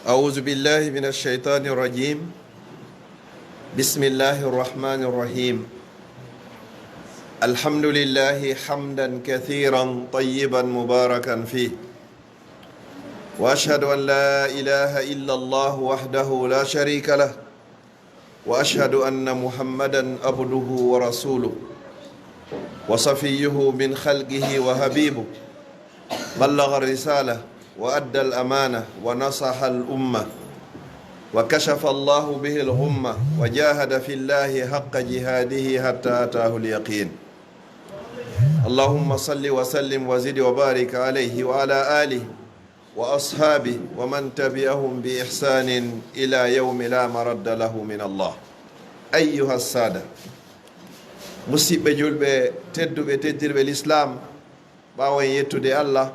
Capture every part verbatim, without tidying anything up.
أعوذ بالله من الشيطان الرجيم. بسم الله الرحمن الرحيم. الحمد لله حمدا كثيرا طيبا مباركا فيه. وأشهد أن لا إله إلا الله وحده لا شريك له. وأشهد أن محمدا عبده ورسوله وصفيه من خلقه وحبيبه، بلغ الرسالة وأدى الأمانة ونصح الأمة وكشف الله به الغمة وجاهد في الله حق جهاده حتى أتاه اليقين. اللهم صل وسلم وزد وبارك عليه وعلى آله وأصحابه ومن تبعهم بإحسان إلى يوم لا مرد له من الله. أيها السادة. Musiɗɓe julɓe tedduɓe, teddirɓe Lislaam, ɓaawo en yettude Allah,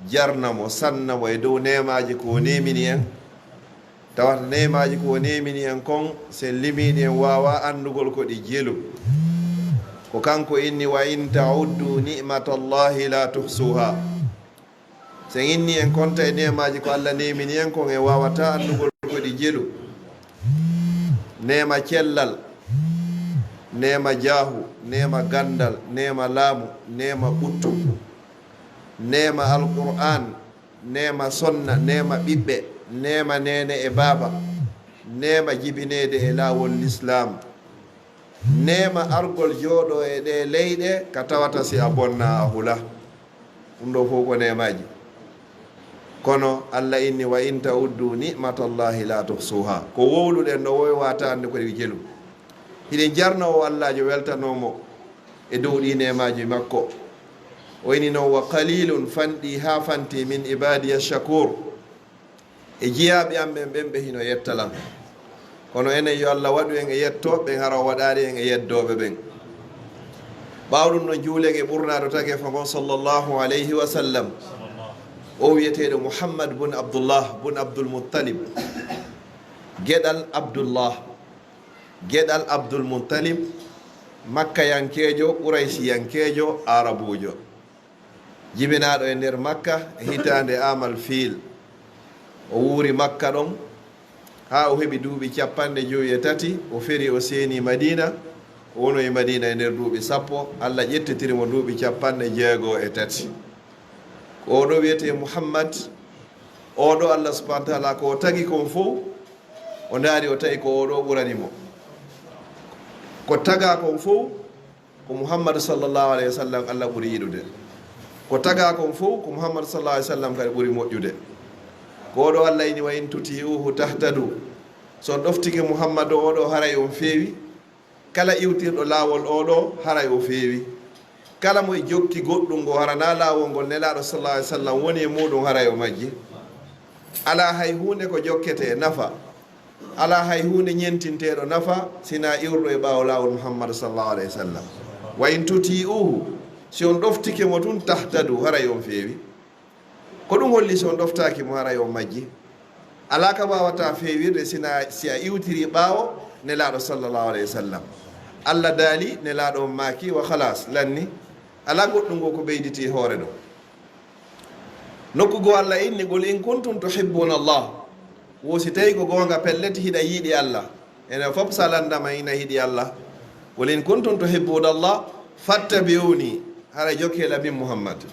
jarna mo, sanna mo e dow neemaaji ko o neemini en, tawata neemaaji ko o neemini en kon, sen limiiɗi en waawaa anndugol ko ɗi jelu. Ko kanko inni: "Wa in ta'uddu ni'matallahi la tuhsuha." Sen inni en konta e neemaaji ko Allah neemini en kon, en waawataa anndugol ko ɗi jelu. Neema cellal, neema jaahu, neema ganndal, neema laamu, neema ɓuttu, neema Alqur'aan, neema sonna, neema ɓiɓɓe, neema neene e baaba, neema jibineede e laawol Lislaam, neema argol jooɗoo e ɗee leyɗe ka tawata si a bonnaa a hula. Ɗum ɗoo fof ko neemaaji. Kono Allah inni: "Wa in ta'uddu ni'matallahi la tuhsuha." Ko wowluɗen ɗoo, wowi waata annde ko ɗi jelu. Hiɗen jarna o Allaajo, weltanoo mo e dow ɗii neemaaji makko. O inni noon: "Wa qalilun", fanɗi haa fanti, "min ibadiya shakur", e jiyaaɓe am ɓen, ɓen ɓe hino yetta lan. Kono enen, yo Allah waɗu en e yettooɓe ɓen, hara o waɗaali en e yeddooɓe ɓen. Ɓaawo ɗum ɗon, juulen e ɓurnaaɗo tageefo ngon, sallallahu alayhi wa sallam. O wiyeteeɗo Muhammad bun Abdullah bun Abdul Muttalib, geɗal Abdullah, geɗal Abdul Muttalib, Makkayankeejo, Quraysiyankeejo, Aarabuujo. Jibinaaɗo e nder Makka e hitaande Amal Fiil. O wuuri Makka ɗon haa o heɓi duuɓi capanɗe jowi e tati. O feri, o seeni Madiina. O wonoyi Madiina e nder duuɓi sappo. Allah ƴettitiri mo duuɓi capanɗe jeego e tati. Ko oo ɗoo wiyetee Muhammad. Oo ɗoo, Allah subhanahu wa taala ko o tagi kon fow, o ndaari, o tawi ko oo ɗoo ɓurani mo. Ko tagaa kon fow, ko Muhammadu sallallahu alayhi wa sallam Allah ɓuri yiɗude. Ko tagaa kon fow, ko Muhammadu sallallahu alayhi wa sallam kadi ɓuri moƴƴude. Ko oo ɗoo Allah inni: "Wa in tuti'uhu tahtadu." So on ɗoftike Muhammadu oo ɗoo, haray on feewi. Kala iwtirɗo laawol oo ɗoo, haray o feewi. Kala mo e jokki goɗɗum ngo hara naa laawol ngol Nelaaɗo sallallahu alayhi wa sallam woni e muuɗum, haray o majji. Alaa hay huunde ko jokketee nafa. Alaa hay huunde ñentinteeɗo nafa, sinaa iwruɗo e ɓaawo laawol Muhammadu sallallahu alayhi wa sallam. "Wa in tuti'uhu", si on ɗoftike mo tun, "tahtadu", haray on feewi. Ko ɗum holli, si on ɗoftaaki mo, haray on majji. Alaa ka waawataa feewirde, sinaa si a iwtirii ɓaawo Nelaaɗo sallallahu alayhi wa sallam. Allah daali, Nelaaɗo on maaki, wa khalas, lanni. Alaa goɗɗum ngo ko ɓeyditii hoore ɗoo. Nokku goo Allah inni: "Qul in kuntum tuhibbuna Allah." Wo si tawi ko goonga, pellet hiɗa yiɗi Allah. Enen fof, so a lanndama ina yiɗi Allah. "Qul in kuntum tuhibbuna Allah, fattabi'uni." Hara jokkee lan min Muhammad.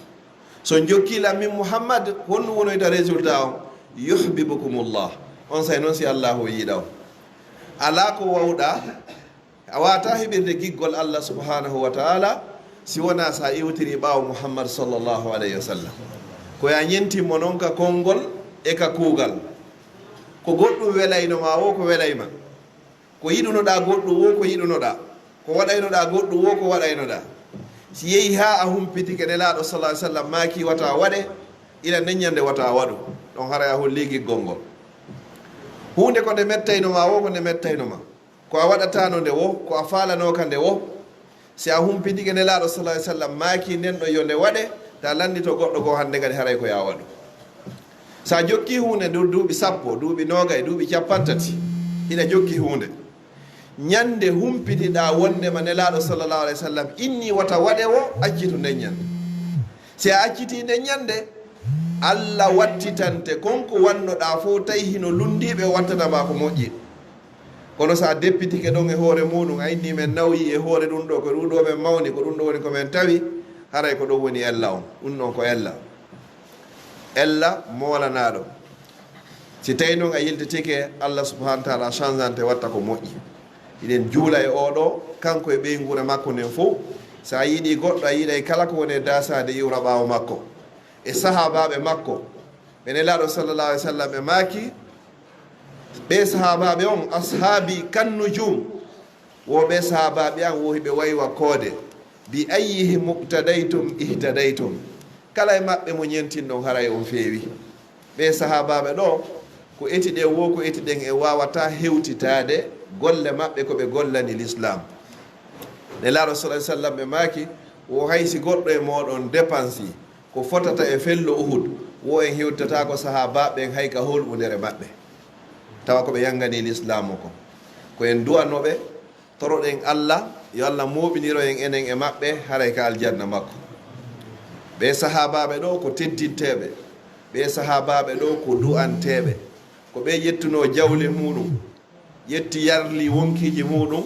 So on jokkii lan min Muhammad, honɗum wonoyta résultat on? "Yuhbibkumullah." On saa'i non si Allah o yiɗa on. Alaa ko waawɗaa A waawataa heɓirde giggol Allah subhanahu wa ta'ala si wonaa so a iwtirii ɓaawo Muhammad sallallahu alayhi wa sallam. Ko yo a ñentin mo non ka konngol e ka kuugal. Ko goɗɗum welayno ma woo, ko welay ma. Ko yiɗunoɗaa goɗɗum woo, ko yiɗunoɗaa. Ko waɗaynoɗaa goɗɗum woo, ko waɗaynoɗaa. Si yehii haa a humpitike Nelaaɗo sallallahu alayhi wa sallam maaki wata a waɗe, ila nden ñannde wata a waɗu. Ɗon haray a hollii giggol ngol. Huunde ko nde mettayno ma woo, ko nde mettayno ma. Ko a waɗataano nde woo, ko a faalanooka nde woo. Si a humpitike Nelaaɗo sallallahu alayhi wa sallam maaki nden ɗon yo nde waɗe, ta lanndito goɗɗo goo hannde kadi haray ko yo a waɗu. So a jokkii huunde ndu duuɓi sappo, duuɓi noogay, duuɓi cappanɗe tati, hiɗa jokki huunde. Ñannde humpitiɗaa wonndema Nelaaɗo sallallahu alayhi wa sallam innii wata waɗe woo, accitu nden ñannde. Si a accitii nden ñannde, Alla wattitante kon ko wannoɗaa fof, tawi hino lunndiiɓe, o wattata ma ko moƴƴi. Kono so a deppitike ɗon e hoore muuɗum, a inni men nawyi e hoore ɗum ɗo, ko ɗum ɗo men mawni, ko ɗum ɗo woni ko men tawi, haray ko ɗum woni ella on. Ɗum ɗon ko ella. Ella moolanaaɗo. Si tawi noon a yiltitike, Allah subhanahu wa taala changeante, watta ko moƴƴi. Hiɗen juula e oo ɗo, kanko e ɓeynguure makko nden fof. So a yiɗi goɗɗo, a yiɗay kala ko woni e daasaade iwra ɓaawo makko. E sahaabaaɓe makko, ɓe Nelaaɗo sallallahu alaihi wasallam ɓe maaki, ɓe sahaabaaɓe on, ashaabi kan nujum, wo ɓe sahaabaaɓe an wo hiɓe waywa koode, bi ayyihim muqtadaytum ihtadaytum, kala e maɓɓe mo ñentinɗon haray on feewi. Ɓe sahaabaaɓe ɗo, ko etiɗen wo ko etiɗen en waawata hewtitaade golle maɓɓe ko ɓe gollani lislaam. Nelaaɗo sallallahu alaihi wasallam ɓe maaki, wo hay si goɗɗo e mooɗon depansi ko fotata e fello Uhud, wo en hewtataako sahaabaaɓe ɓen hay ka holɓundere maɓɓe, tawa ko ɓe yangani lislaamu ko. Ko en du'anooɓe, toroɗen Allah, yo Allah mooɓiniro en enen e maɓɓe, haray ka aljanna makko. Ɓe sahaabaaɓe ɗo ko teddinteeɓe, ɓe sahaabaaɓe ɗo ko du'anteeɓe, ko ɓe ƴettunoo jawle muuɗum, ƴetti yarli wonkiiji muuɗum,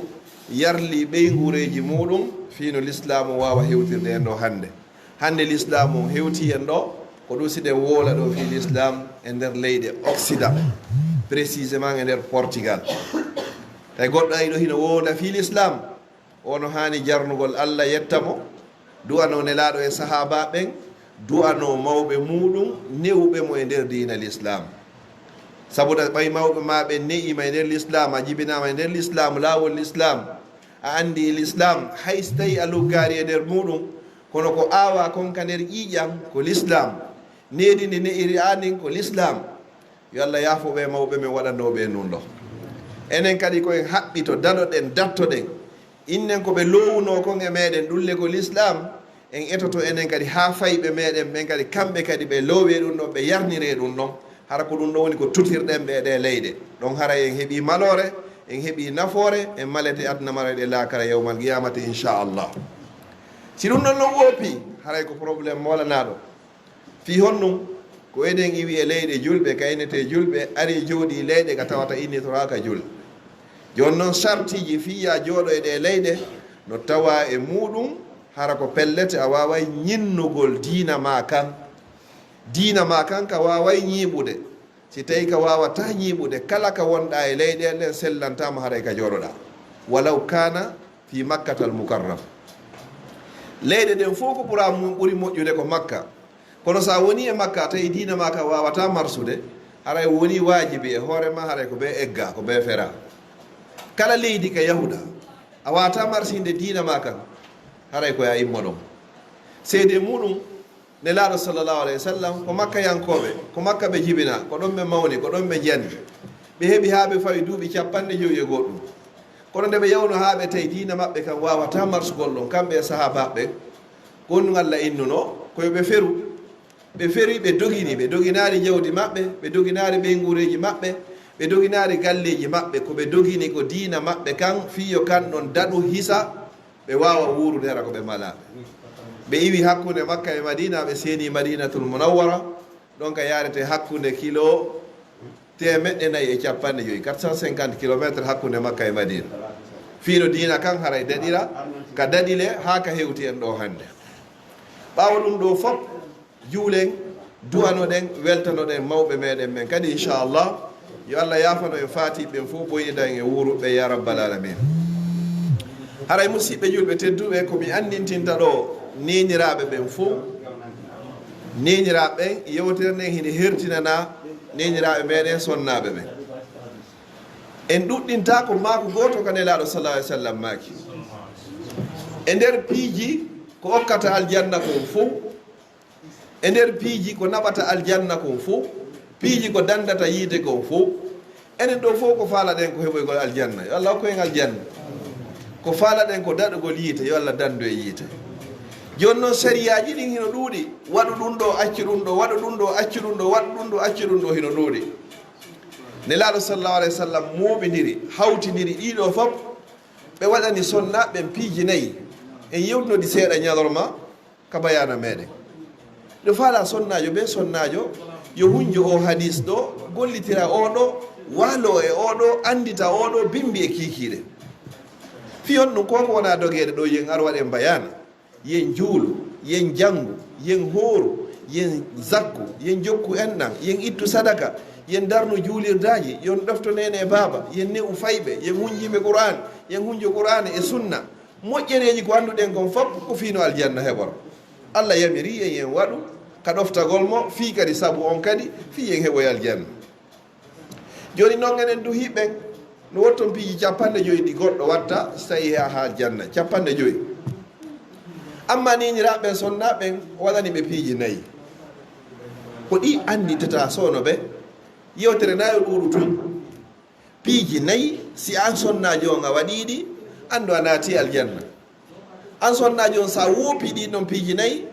yarli ɓeynguureeji muuɗum, fii no lislaamu waawa hewtirde en ɗo hannde. Hannde lislaamu on hewti en ɗo, ko ɗum si ɗen woola ɗo fii lislaam e nder leyɗe Occident, précisément e nder Portugal. Tawi goɗɗo ari ɗo hino woola fii lislaam, o no haani jarnugol Allah, yetta mo, du'anoo Nelaaɗo e sahaabaaɓe ɓen, du'anoo mawɓe muuɗum, ne'uɓe mo e nder diina lislaam. Sabu ɗa ɓay mawɓe maa ɓen ne'ii ma e nder lislaam, a jibinaama e nder lislaam, laawol lislaam, a anndi lislaam, hay si tawii a luggaari e nder muuɗum, kono ko aawaa kon ka nder ƴiiƴan ko lislaam, needi ndi ne'iri aa ndin ko lislaam. Yo Allah yaafo ɓe mawɓe men waɗanooɓe en ɗum ɗo. Enen kadi ko en haɓɓito, daɗoɗen, dattoɗen. Innen ko ɓe loowunoo kon e meɗen ɗulle ko lislaam, en etoto enen kadi haa fayɓe meɗen ɓen kadi, kamɓe kadi ɓe loowee ɗum ɗon, ɓe yarniree ɗum ɗon. Hara ko ɗum ɗon woni ko tutirɗen ɓe e ɗee leyɗe. Ɗon haray en heɓii maloore, en heɓii nafoore, en malete aduna mara e laakara yawmal qiyamati, inchallah. Si ɗum ɗon non woopi, haray ko problème moolanaaɗo. Fii honɗum? Ko eɗen iwi e leyɗe julɓe, kaynetee julɓe, ari jooɗii leyɗe ka tawata innitoraaka julɓe. Jooni non, sartiiji fii yaa jooɗo e ɗee leyɗe no tawaa e muuɗum, hara ko pellet a waaway ñinnugol diina maa kan. Diina maa kan ka waaway ñiiɓude. Si tawii ka waawataa ñiiɓude, kala ka wonɗaa e leyɗeele ɗen sellantaa ma haray ka jooɗoɗaa. Walaw kaana fii Makkatal Mukarram. Leyɗe ɗen fof ko ɓura mu-, ɓuri moƴƴude ko Makka. Kono so a wonii e Makka, a tawii diina maa kan waawataa marsude, haray wonii waajibi e hoore maa, haray ko bee eggaa, ko bee feraa. Kala leydi ka yahuɗaa, a waawataa marsinde diina maa kan, haray ko yo a immo ɗon. Seedee muuɗum, Nelaaɗo sallallahu alayhi wa sallam, ko Makkayankooɓe, ko Makka ɓe jibinaa, ko ɗon ɓe mawni, ko ɗon ɓe njani. Ɓe heɓi haa ɓe fawi duuɓi cappanɗe jowi e goɗɗum. Kono nde ɓe yawnoo haa ɓe tawi diina maɓɓe kan waawataa marsugol ɗon, kamɓe e sahaabaaɓe ɓen, ko honɗum Allah innunoo? Ko yo ɓe feru. Ɓe feri, ɓe dogini, ɓe doginaali jawdi maɓɓe, ɓe doginaali ɓeynguureeji maɓɓe, ɓe doginaali galleeji maɓɓe. Ko ɓe dogini ko diina maɓɓe kan, fii yo kan ɗon daɗu, hisa, ɓe waawa wuurude hara ko ɓe malaa. Ɓe iwi hakkunde Makka e Madiina, ɓe seeni Madiinatul Munawwara, ɗon ka yaarete hakkunde kilo teemeɗɗe nayi e cappanɗe jowi, quatre cent cinquante kilomètres hakkunde Makka e Madiina. Fii no diina kan haray daɗira, ka daɗi le haa ka hewti en ɗo hannde. Ɓaawo ɗum ɗo fop, juulen, du'anoɗen, weltanoɗen mawɓe meɗen ɓen kadi, inchallah. Yo Allah yaafano en faatiiɓe ɓen fof, boynida en e wuuruɓe, ya rabbal alamin. Haray, musiɓɓe julɓe tedduɓe, ko mi anndintinta ɗo neeniraaɓe ɓen fof, neeniraaɓe ɓen, yewtere nden hino hertinana neeniraaɓe meɗen sonnaaɓe ɓen. En ɗuɗɗinta ko maaku gooto ka Nelaaɗo sallallahu alaihi wasallam maaki. E nder piiji ko okkata aljanna kon fof, e nder piiji ko naɓata aljanna kon fof, piiji ko dandata yiite kon fof, enen ɗo fof ko faalaɗen ko heɓoygol aljanna, yo Allah hokku en aljanna. Ko faalaɗen ko daɗugol yiite, yo Allah dandu e yiite. Jooni noon, sariyaaji ɗin hino ɗuuɗi, waɗu ɗum ɗo, accu ɗum ɗo, waɗu ɗum ɗo, accu ɗum ɗo, waɗu ɗum ɗo, accu ɗum ɗo, hino ɗuuɗi. Nelaaɗo sallallahu alaihi wasallam mooɓindiri, hawtindiri ɗii ɗo fof, ɓe waɗani sonnaaɓe ɓen piiji nayi. En yewtino ɗi seeɗa ñalorma ka bayaana meɗen. Ɗo faala sonnaajo be sonnaajo, yo hunjo o hadis ɗo, gollitira o ɗo, waalo e o ɗo, anndita o ɗo, bimbi e kiikiiɗe. Fii on ɗum ko ko wona dogeede ɗo, yen ar waɗen bayaana. Yen juulu, yen janngu, yen hooru, yen zakku, yen jokku enɗan, yen ittu sadaka, yen darnu juulirdaaji, yen ɗofto neene e baaba, yen ne'u fayɓe, yen hunjiiɓe Qur'aan, yen hunjo Qur'aana e sunna. Moƴƴereeji ko annduɗen kon fof ko fii no aljanna heɓora. Allah yamiri en yen waɗu ka ɗoftagol mo, fii kadi sabu on kadi, fii yen heɓoy aljanna. Jooni non enen duhiiɓe ɓen, no wotton piiji capanɗe joyi ɗi goɗɗo watta, si tawii yaha aljanna, capanɗe joyi. Amma niiniraaɓe ɓen, sonnaaɓe ɓen, o waɗani ɓe piiji nayi. Ko ɗi annditata soono ɓe, yewtere nayo ɗuuɗu tun. Piiji nayi, si an sonnaajo on a waɗii ɗi, anndu a naati aljanna. An sonnaajo on, sa woopi ɗi non piiji nayi,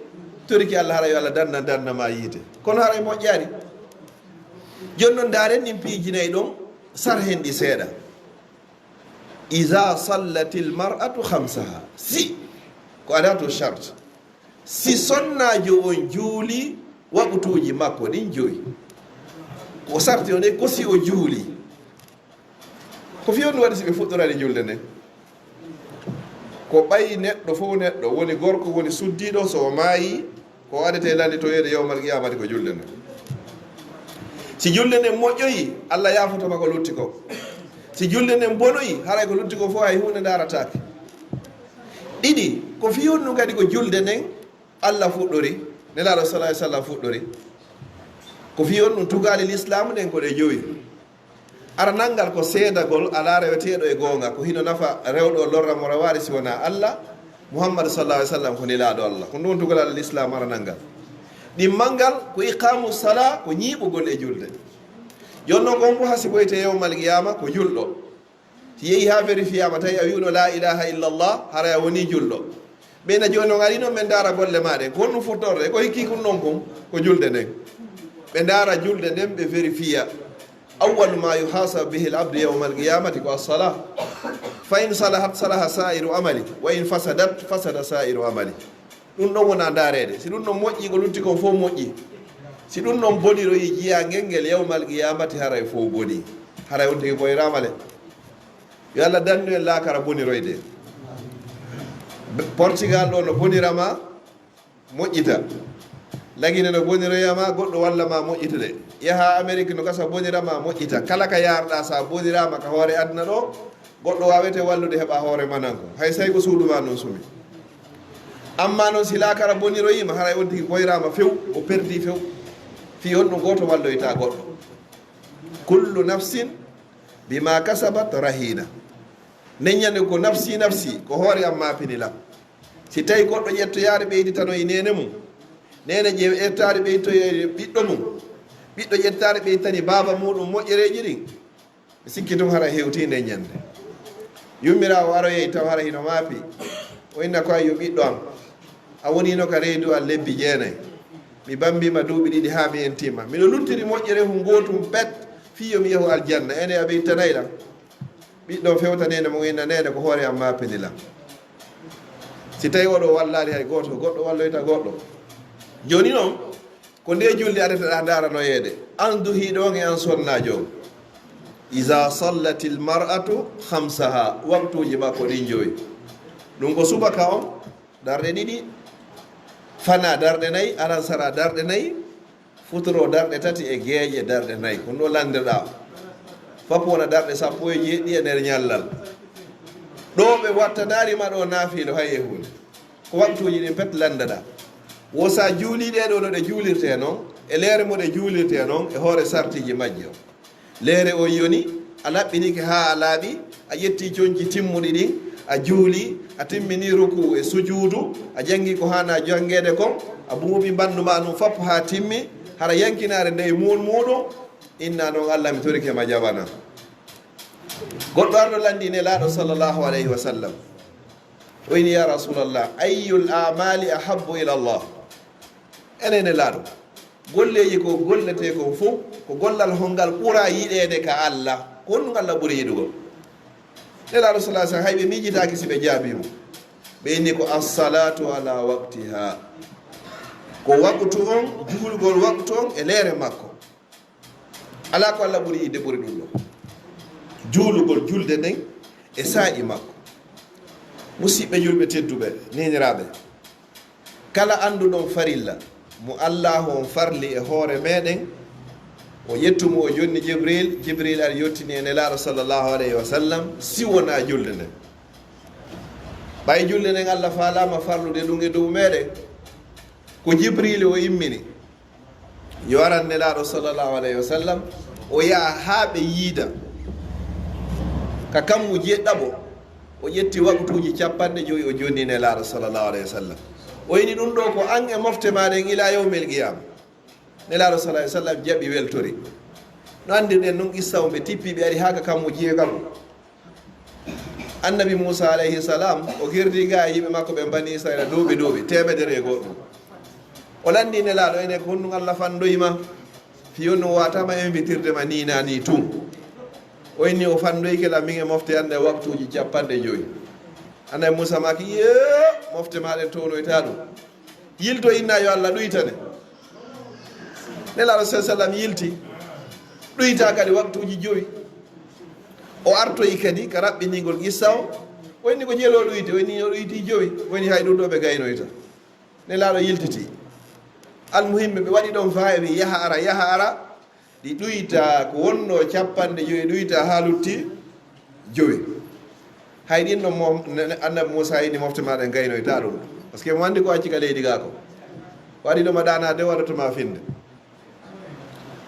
toriki Allah hara yo Allah danna, danna ma yiite. Kono hara e moƴƴaari. Jooni non ndaaren ɗin piiji nayi ɗon, sar hen ɗi seeɗa. Iza sallatil mar'atu khamsaha. Si, ko adatu shart. Si sonnaajo on juuli waɓutuuji makko ɗin joyi. Ko sarti on e ko si o juuli. Ko fii on ɗum waɗi si ɓe fuɗɗorani julde nden. Ko ɓay neɗɗo fof neɗɗo, woni gorko, woni suddiiɗo, so o maayi, ko waɗetee lannitoyeede yawmal qiyaamati ko julde nden. Si julde nden moƴƴoyi, Allah yaafoto ma ko lutti ko. Si julde nden bonoyi, haray ko lutti ko fof hay huunde ndaarataake. Ɗiɗi, ko fii on ɗum kadi ko julde nden Allah fuɗɗori, Nelaaɗo sallallahu alaihi wasallam fuɗɗori. Ko fii on ɗum tugaali lislaamu ɗen ko ɗe jowi. Aranal ngal ko seedagol alaa reweteeɗo e goonga, ko hino nafa rewɗo lorra mo rawaari si wonaa Allah, Muhammad sallallahu alaihi wasallam ko Nelaaɗo Allah. Ko ɗum tugalal Islam aranal ngal. Ɗimmal ngal ko iqaamu sala, ko ñiiɓugol e julde. Jooni non ko on mo hasiboyte yawmal qiyaama ko julɗo. Si yehi haa vérifiyaama tawi a wi'uno la ilaha illallah, haray a wonii julɗo. Ɓe na jooni on ari non men ndaara golle maa ɗen. Ko honɗum fottorde? Ko hikki kun non kun ko julde nden. Ɓe ndaara julde nden ɓe vérifiya. Awwalu ma yuhasabu bihi al-abdu yawma al-qiyamati ko as-salah. Fa in salahat salaha sa'iru amali, wa in fasadat fasada sa'iru amali. Ɗum ɗon wona ndaareede. Si ɗum ɗon moƴƴi, ko lutti kon fof moƴƴi. Si ɗum ɗon boniroyi jiyaangel ngel yawmal qiyamati, haray fof boni. Haray on tigi boyraama le. Yo Allah dandu en laakara boniroyde. Portugal ɗo no bonirama, moƴƴita. Lagine no boniroyama, goɗɗo walla ma moƴƴitude. Yaha Amérique no gasa bonirama, moƴƴita. Kala ka yarɗa sa bonirama ka hoore aduna ɗo, goɗɗo wawete wallude heɓa hoore mananko. Hay say ko suudu ma non sumi. Amma non si laakara boniroyima, haray on tigi boyrama few, o perdi few. Fi on ɗum goto walloyta goɗɗo. Kullu nafsin bima kasabat rahina. Neññande ko nafsi nafsi, ko hoore am maapini lam. Si tawi goɗɗo ƴettoyaare ɓeyditano e neene mum, neene ƴe-, ƴettaare ɓeytoye ɓiɗɗo mum, ɓiɗɗo ƴettaare ɓeytani baaba muɗum moƴƴereeji ɗin, mi sikki tun hara hewti neññande. Yummiraawo aroyey taw hara hino maapi, o inna ko ayyo ɓiɗɗo am, a wonino ka reedu an lebbi jeenay. Mi bambima duuɓi ɗiɗi haa mi entima. Miɗo luttiri moƴƴere hun gootum pet, fii yo mi yahu aljanna. Ene a ɓeytanay lam. Ɓiɗɗo fewta neene mum, inna neene ko hoore am maapini lam. Si tawi oɗo wallaali hay gooto, goɗɗo walloyta goɗɗo. Jooni non, ko nde julde adata ɗa ndaaranoyeede. An duhiiɗo on e an sonnaajo on. Iza sallatil mar'atu khamsaha, waktuuji makko ɗin joyi. Ɗum ko subaka on, darɗe ɗiɗi, fana darɗe nayi, alansara darɗe nayi, futuro darɗe tati e geeƴe darɗe nayi. Ko no landirɗa. Fop wona darɗe sappo e jeeɗiɗi e nder ñallal. Ɗo ɓe wattanaari ma ɗo naafiilo hay e huunde. Ko waktuuji ɗin pet lanndaɗa. Wo sa juulii ɗee ɗoo no ɗe juulirtee non, e leere mo ɗe juulirtee non, e hoore sartiiji majje on. Leere on yoni, a laɓɓinike haa a laaɓi, a ƴetti conci timmuɗi ɗin, a juuli, a timmini ruku e sujuudu, a janngi ko haana janngeede kon, a buuɓi mbandu ma ndun fop haa timmi, hara yankinaare ndey muun muuɗum, inna non Allah mi torike ma jaɓana. Goɗɗo arɗo lanndii Nelaaɗo sallallahu alayhi wa sallam. O inni, "Ya Rasulallah, ayyul a'mali ahabbu ila Allah?" Enen Nelaaɗo, golleeji ko golletee kon fof, ko gollal hongal ɓura yiɗeede ka Allah? Ko honɗum Allah ɓuri yiɗugol? Nelaaɗo sallallahu alaihi wasallam, hay ɓe miijitaaki si ɓe jaabii mo. Ɓe inni ko as-salatu ala waqtiha. Ko waqtu on, juulgol waqtu on e leere makko. Alaa ko Allah ɓuri yiɗde ɓuri ɗum ɗo. Juulugol julde nden e saa'i makko. Musidɓe julɓe tedduɓe, neeniraaɓe, kala annduɗon farilla mo Allaahu on farli e hoore meɗen, o ƴettu mo o jonni Jibril, Jibril ari yottini e Nelaaɗo sallallahu alayhi wa sallam, si wonaa julde nden. Ɓay julde nden Allah faalaama farlude ɗum e dow meɗen, ko Jibril o immini. Yo aran Nelaaɗo sallallahu alayhi wa sallam, o yaha haa ɓe yiida ka kammu jeeɗaɓo, o ƴetti waqtuuji capanɗe jowi, o jonni Nelaaɗo sallallahu alayhi wa sallam. O ini ɗum ɗo ko an e mofte maaɗen ila yawmil qiyama. Nelaaɗo sallallahu alayhi wa sallam jaɓi, weltori. No anndirɗen non qissa on, ɓe tippi, ɓe ari haa ka kammu jeegaɓo. Annabi Muusa alayhi salam, o gerdi ga e yimɓe makko ɓen, Bani Israila, duuɓi, duuɓi teemedere e goɗɗum. O lanndi Nelaaɗo, ene ko honɗum Allah fanndoyi ma? Fii honɗum o waataama invitirde ma nii naa nii tun? O inni o fanndoyke lan min e mofte an e waqtuuji capanɗe jowi. Annabi Muusa maaki, yee, mofte maa ɗen townoytaa ɗum. Yilto, inna yo Allah ɗuytane. Nelaaɗo sallallahu alayhi wa sallam yilti, ɗuyta kadi waqtuuji jowi. O artoyi kadi ka raɓɓiningol qissa o. O inni ko jelo ɗuyti, o inni o ɗuyti jowi, o inni hay ɗum ɗo ɓe gaynoyta. Nelaaɗo yiltiti. Almuhimmi, ɓe waɗi ɗon faa e ɓe yaha ara, yaha ara, ɗi ɗuyta ko wonno capanɗe jowi, ɗuyta haa lutti jowi. Hay ɗin ɗon mo, ne, ne, Annabi Muusa inni mofte maaɗa en gaynoyta ɗum. Parce que mo anndi ko acci ka leydi gaa ko. Waɗi ɗo ma ɗaanaade, waɗa to ma finde.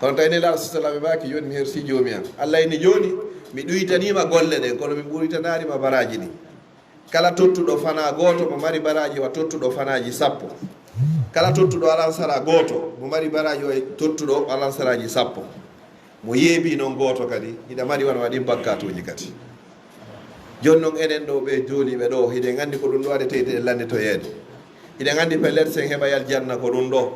Kono tawi Nelaaɗo sallallahu alayhi wa sallam maaki, jooni mi hersi Joomi an. Allah inni jooni, mi ɗuytaniima golle ɗen, kono mi ɓuytanaali ma baraaji ɗin. Kala tottuɗo fanaa gooto mo mari baraaji wa tottuɗo fanaaji sappo. Kala tottuɗo alansara gooto mo mari baraaji wa tottuɗo alansaraaji sappo. Mo yeebii non gooto kadi, hiɗa mari wano waɗi bakkatuuji kadi. Jooni non enen ɗo ɓe jooliiɓe ɗo, hiɗen anndi ko ɗum ɗo waɗetee, hiɗen lannditoyeede. Hiɗen anndi pellet sen heɓay aljanna ko ɗum ɗo.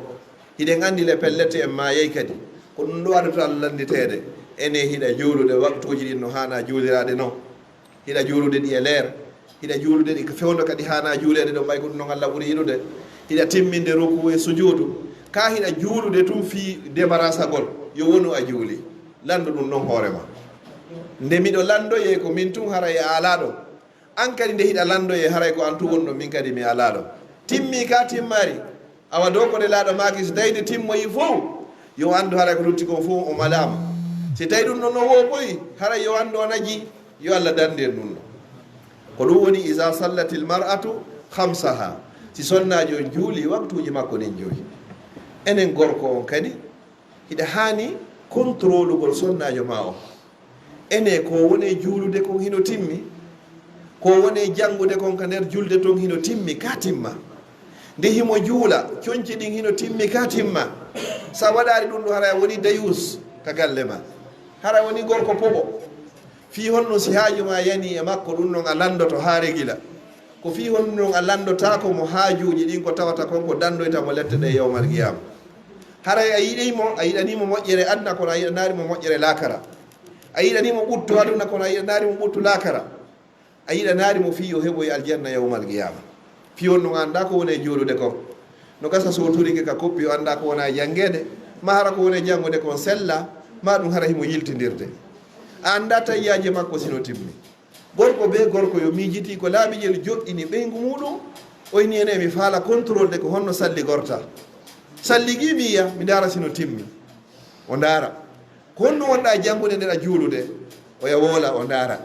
Hiɗen anndi le pellet en maayay kadi. Ko ɗum ɗo waɗata lannditeede. Ene hiɗa juulude waqtuuji ɗin no haana juuliraade non. Hiɗa juulude ɗi e leer. Hiɗa juulude ɗi ko fewndo kadi haana juuleede ɗo, ɓay ko ɗum non Allah ɓuri yiɗude. Hiɗa timminde ruku e sujuudu. Ka hiɗa juulude tun fii debarasagol. Yo wonu a juuli. Lanndu ɗum non hoore ma. Nde miɗo lanndoyee ko min tun haray a alaa ɗo. An kadi nde hiɗa lanndoyee haray ko an tun woni ɗo, min kadi mi alaa ɗo. Timmi ka timmaari. Awa dow ko Nelaaɗo maaki, si tawi nde timmoyi fow, yo anndu haray ko lutti kon fow o malaama. Si tawi ɗum ɗon no wooɓoyi, haray yo anndu o najii, yo Allah danndu en ɗum ɗon. Ko ɗum woni, iza sallatil mar'atu khamsaha, si sonnaajo on juuli waqtuuji makko ɗin jowi. Enen gorko on kadi, hiɗa haani kontrolugol sonnaajo ma on. Ene ko woni e juulude kon hino timmi, ko woni e janngude kon ka nder julde ton hino timmi ka timma. Nde himo juula, conci ɗin hino timmi ka timma. Sa waɗaali ɗum ɗo, haray a woni dayus ka galle ma. Haray a woni gorko poɓo. Fii honno si haaju ma yani e makko, ɗum non a lanndoto haa regila? Ko fii honno non a lanndotaako mo haajuuji ɗin ko tawata kon ko danndoyta mo lette ɗe yawmal qiyaama? Haray a yiɗii mo, a yiɗanii mo moƴƴere aduna, kono a yiɗanaali mo moƴƴere laakara. A yiɗanii mo ɓuttu aduna, kono a yiɗanaali mo ɓuttu laakara. A yiɗanaali mo fii yo heɓoy aljanna yawmal qiyaama. Fii honno a anndaa ko woni e juulude kon? No gasa so o turike ka koppi, o anndaa ko woni e janngeede, maa hara ko woni e janngude kon sella, maa ɗum hara himo yiltindirde. A anndaa tayyaaje makko si no timmi. Gorko bee gorko yo miijitii ko laaɓi jelu joɗɗini ɓeyngu muuɗum. O inni, ene mi faala kontrolde ko honno salli gorta. Salli gi mi yi'a, mi ndaara si no timmi. O ndaara. Ko honno wonɗaa janngude nder a juulude? Oya woola, o ndaara.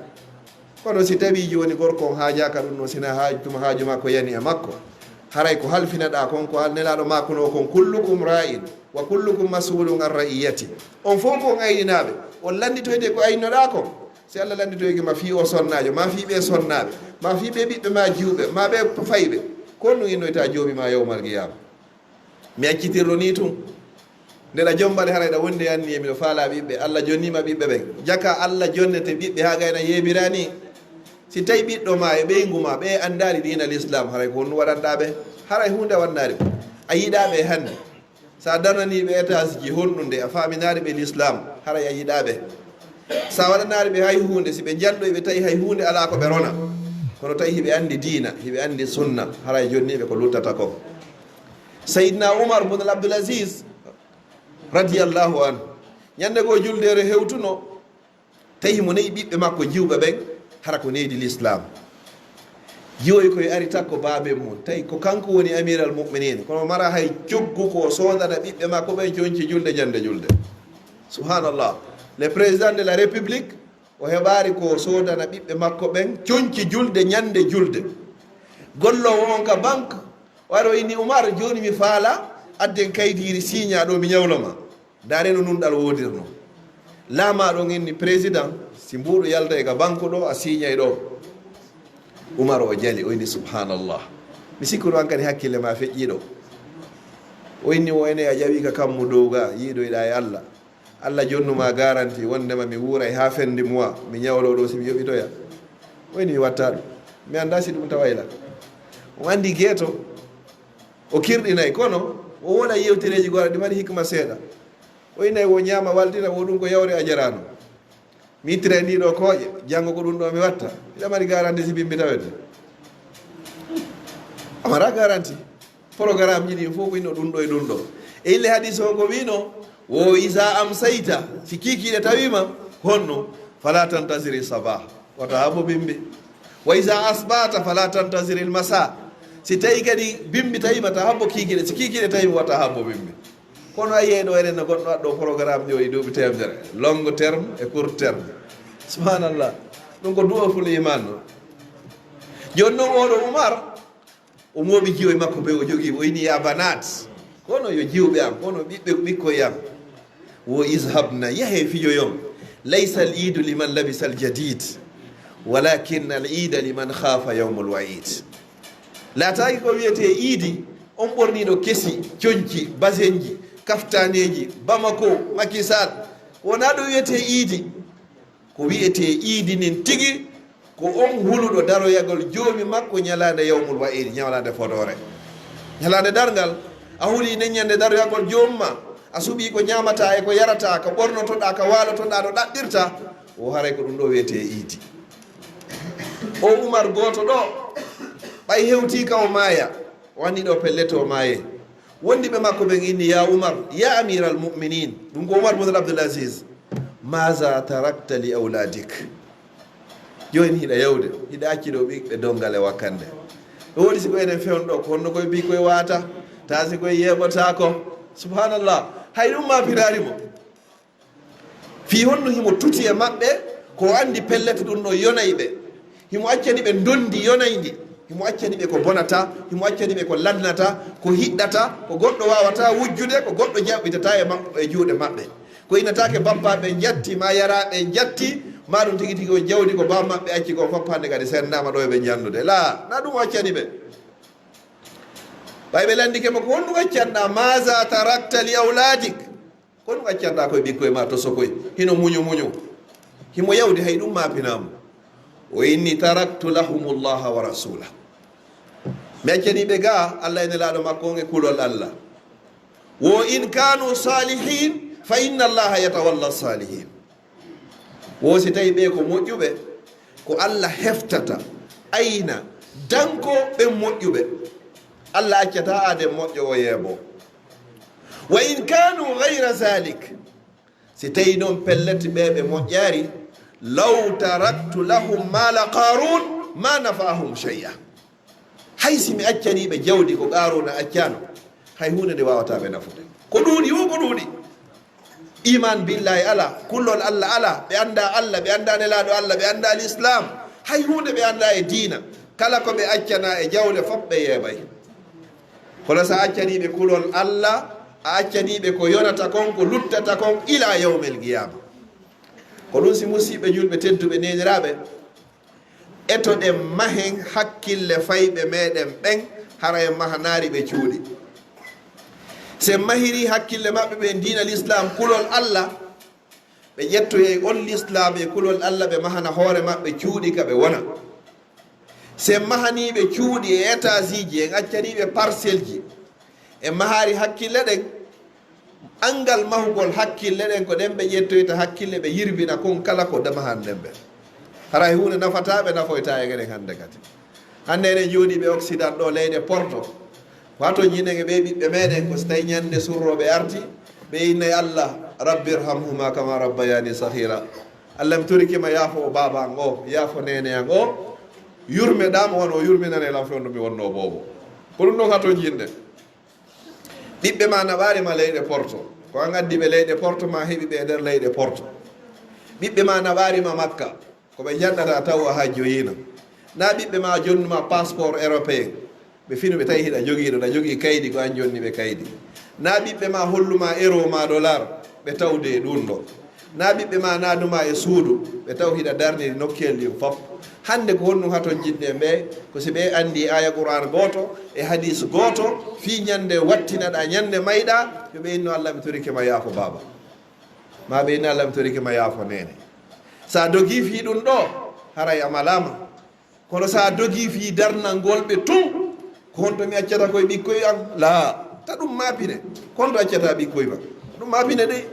Kono si tawii jooni gorko on haajaaka ɗum ɗon, si na haaju, tuma haaju makko yani e makko, haray ko halfinaɗaa kon, ko Nelaaɗo maakunoo kon, kullukum ra'in wa kullukum mas'ulun an ra'iyati. On fow ko on ayninaaɓe, on lannditoyte ko aynoɗaa kon. Si Allah lannditoyke ma fii oo sonnaajo, maa fii ɓee sonnaaɓe, maa fii ɓee ɓiɓɓe maa jiwɓe, maa ɓee fayɓe, ko honɗum innoytaa Joomi maa yawmal qiyaama? Mi accitirɗo nii tun. Nde ɗa jommbale, haray ɗa wondi e anniye, miɗo faalaa ɓiɓɓe. Allah jonnii ma ɓiɓɓe ɓen. Jaka Allah jonnete ɓiɓɓe haa gayna yeebiraani. Si tawi ɓiɗɗo maa e ɓeyngu maa, ɓe anndaali diina Lislaam, haray ko honɗum waɗanɗaa ɓe? Haray huunde a waɗanaali ɓe. A yiɗaa ɓe hannde. So a darnanii ɓe etaasiji honɗunde, a faaminaali ɓe Lislaam, haray a yiɗaa ɓe. So a waɗanaali ɓe hay huunde, si ɓe njanndoyi, ɓe tawi hay huunde alaa ko ɓe rona. Kono tawi hiɓe anndi diina, hiɓe anndi sunna, haray jonnii ɓe ko luttata kon. Seydina Umar bun al Abdul Aziz radiyallahu anhu, ñande goo juldeere hewtuno, tawi mo nayi ɓiɓɓe makko jiwɓe ɓen, hara ko neydi l'islam. Jiwoy koye ari takko baaben mum, tawi ko kanko woni amiral mu'minin, kono mara hay coggu ko soodana ɓiɓɓe makko ɓen conci julde ñande julde. Subhanallah. Le président de la république, o heɓaari ko soodana ɓiɓɓe makko ɓen conci julde ñande julde. Golloowo on ka banque, o ari o inni, "Umar, jooni mi faala adden kaydiiri siiñaa ɗo, mi ñawlo ma." Ndaare no nunɗal woodirno. Laamaaɗo on inni, "Président, si mbuuɗu yalta e ka banque ɗo, a siiñay ɗo." Umar o jali, o inni, "Subhanallah. Mi sikkuno an kadi hakkille ma feƴƴii ɗo." O inni, "Wo ene a ƴawi ka kammu dow ga, yiidoyɗaa e Allah. Allah jonnuma garanti wondema mi wuuray haa fin du mois, mi ñawlo ɗo si mi yoɓitoya." O inni, "Mi watta ɗum. Mi annda si ɗum taway la." O anndi geeto, o kirɗinay, kono o wola yewtereeji goo, ɗi mari hikma seeɗa. O innay wo ñaama waldina, wo ɗum ko yawre a jaraano. Mi ittira e ɗiɗo kooƴe, janngo ko ɗum ɗo mi watta. Hiɗa mari garanti si bimbi tawete? A mara garanti. Programme ji ɗin fof ko ino ɗum ɗo e ɗum ɗo. E ille hadis o ko wino, "Wo isa amsayta, si kiikiiɗe tawima, honno, fala tantaziri sabah, wata habbo bimbi. Wa isa asbata, fala tantaziri masa. Si tawi kadi bimbi tawima, ta habbo kiikiiɗe. Si kiikiiɗe tawima, wata habbo bimbi." Kono a yiyay ɗo enen no goɗɗo waɗɗo programme ɗi o e duuɓi teemedere, long terme et court terme. Subhanallah. Ɗum ko du'aful iman no. Jooni noon oɗo Umar, o mooɓi jiwoy makko ɓe o jogii, o ini, "Ya banat, kono yo jiwɓe am, kono ɓiɓɓe ɓikkoy am." Wo, "Izhabna, yahe fijoyon. Laysa al iidu liman labisa al jadid, walakin al iida liman khafa yawmul waid." Laataaki ko wiyetee iidi, on ɓorniiɗo kesi, conci, basenji, kaftaneeji, Bamako, Macky Sall. Wonaa ɗum wiyetee iidi. Ko wiyetee iidi nin tigi, ko on huluɗo daroyagol joomi makko ñalaande yawmul wa'id, ñalaande fodoore. Ñalaande darngal, a huli nen ñande daroyagol joomi ma, a suɓii ko ñaamataa e ko yarataa, ko ɓornotoɗaa, ko waalotoɗaa no ɗaɓɓirta, o haray ko ɗum ɗo wiyetee iidi. O Umar gooto ɗo, ɓay hewtii ka o maaya, o anndi ɗo pellet o maaye. Wondiɓe makko ɓen inni, "Ya Umar, ya amiral mu'minin," ɗum ko Umar bun Abdul Aziz, "maza tarakta li awladik?" Jooni hiɗa yawde, hiɗa acci ɗo ɓiɓɓe dongal e wakkande. Ɗo woni si ko enen fewndo ɗo, ko honno koye ɓikkoy waata, ta si koye yeeɓotaako. Subhanallah, hay ɗum ma piraari mo. Fii honno himo tuti e maɓɓe, ko o anndi pellet ɗum ɗo yonay ɓe. Himo accani ɓe ndondi yonayndi. Himo accani ɓe ko bonata, himo accani ɓe ko lannata, ko hiɗɗata, ko goɗɗo waawata wujjude, ko goɗɗo jaɓɓitata e maɓɓe, e juuɗe maɓɓe. Ko inataake bappaaɓe njatti, ma yaraaɓe njatti, ma ɗum tigi tigi on jawdi ko baa maɓɓe acci ko fof hannde kadi senndaama ɗo e ɓe njanndude. Laa, na ɗum o accani ɓe. Ɓay ɓe lanndike mo, "Ko honɗum accanɗaa? Maza tarakta li awladik?" Ko ɗum accanɗaa koye ɓikkoy ma to sokoy? Hino muñu muñu. Himo yawdi hay ɗum maapinaa mo. O inni, "Taraktu lahumu llaha wa rasula." Mi accanii ɓe ga Allah e Nelaaɗo makko on e kulol Allah. "Wo in kanu salihin, fa inna allaha yatawalla salihin." Wo si tawi ɓe ko moƴƴuɓe, ko Allah heftata, ayna, danko ɓen moƴƴuɓe. Allah accata aaden moƴƴo o yeebo. "Wa in kanu gayra zalik." Si tawi noon pellet ɓe ɓe moƴƴaari, "law taraktu lahum mala qarun ma nafaahum shay'a." Hay si mi accanii ɓe jawdi ko Qaaruuna accaano, hay huunde nde waawataa ɓe nafude. Ko ɗuuɗi, wo ko ɗuuɗi. Iman billahi ala, kullol Allah ala, ɓe anndaa Allah, ɓe anndaa Nelaaɗo Allah, ɓe anndaa l'islam, hay huunde ɓe anndaa e diina. Kala ko ɓe accanaa e jawle fof ɓe yeeɓay. Kono so a accanii ɓe kulol Allah, a accanii ɓe ko yonata kon, ko luttata kon ila yawmil qiyama. Ko ɗum si musiɓɓe julɓe tedduɓe neeniraaɓe, etoɗen mahen hakkille fayɓe meɗen ɓen, hara en mahanaali ɓe cuuɗi. Si en mahirii hakkille maɓɓe ɓen diina l'islam, kulol Allah, ɓe ƴettoyay on l'islam e kulol Allah, ɓe mahana hoore maɓɓe cuuɗi ka ɓe wona. Si en mahanii ɓe cuuɗi e étageji, en accanii ɓe parcelleji, en mahaali hakkille ɗen, anngal mahugol hakkille ɗen, ko ɗen ɓe ƴettoyta hakkille, ɓe yirbina kon kala ko mahanɗen ɓe. Haray huunde nafataa ɓe, nafoytaa en enen hannde kadi. Hannde enen jooɗiiɓe Occident ɗo, leyɗe porto, Wato ñinen e ɓe ɓiɓɓe meɗen, ko si tawi ñande surrooɓe arti, ɓe innay Allah, "Rabbi irhamhuma kama rabbayani saghira." Allah, mi torike ma yaafo o baaba an o, yaafo neene an o, yurme ɗam wano yurminane lan fewndo mi wonno boobo. Ko ɗum ɗon hato ñinɗen. Ɓiɓɓe ma naɓaari ma leyɗe porto. Ko an addi ɓe leyɗe porto, ma heɓi ɓe e nder leyɗe porto. Ɓiɓɓe ma naɓaari ma Makka. Ko ɓe njanɗata taw a hajjoyiino. Na ɓiɓɓe ma jonnuma passeport européen. Ɓe finu ɓe tawi hiɗa jogiiɗo, ɗa jogii kaydi ko an jonni ɓe kaydi. Na ɓiɓɓe ma holluma euro ma dollar, ɓe tawde e ɗum ɗo. Na ɓiɓɓe ma naaduma e suudu, ɓe taw hiɗa darniri nokkeel ɗin fof. Hannde ko honɗum haton jiɗɗen ɓe? Ko si ɓe anndi aya Qur'an gooto e hadis gooto, fii ñande wattinaɗa, ñande mayɗa, yo ɓe inno Allah mi torike ma yaafo baaba. Ma ɓe inno Allah mi torike ma yaafo neene. Sa dogi fii ɗum ɗo, haray a malaama. Kono sa dogi fii darnangol ɓe tun, ko honto mi accata koye ɓikkoy an? Laa, ta ɗum maapine. Ko honto accata ɓikkoy ma? Ɗum maapine de.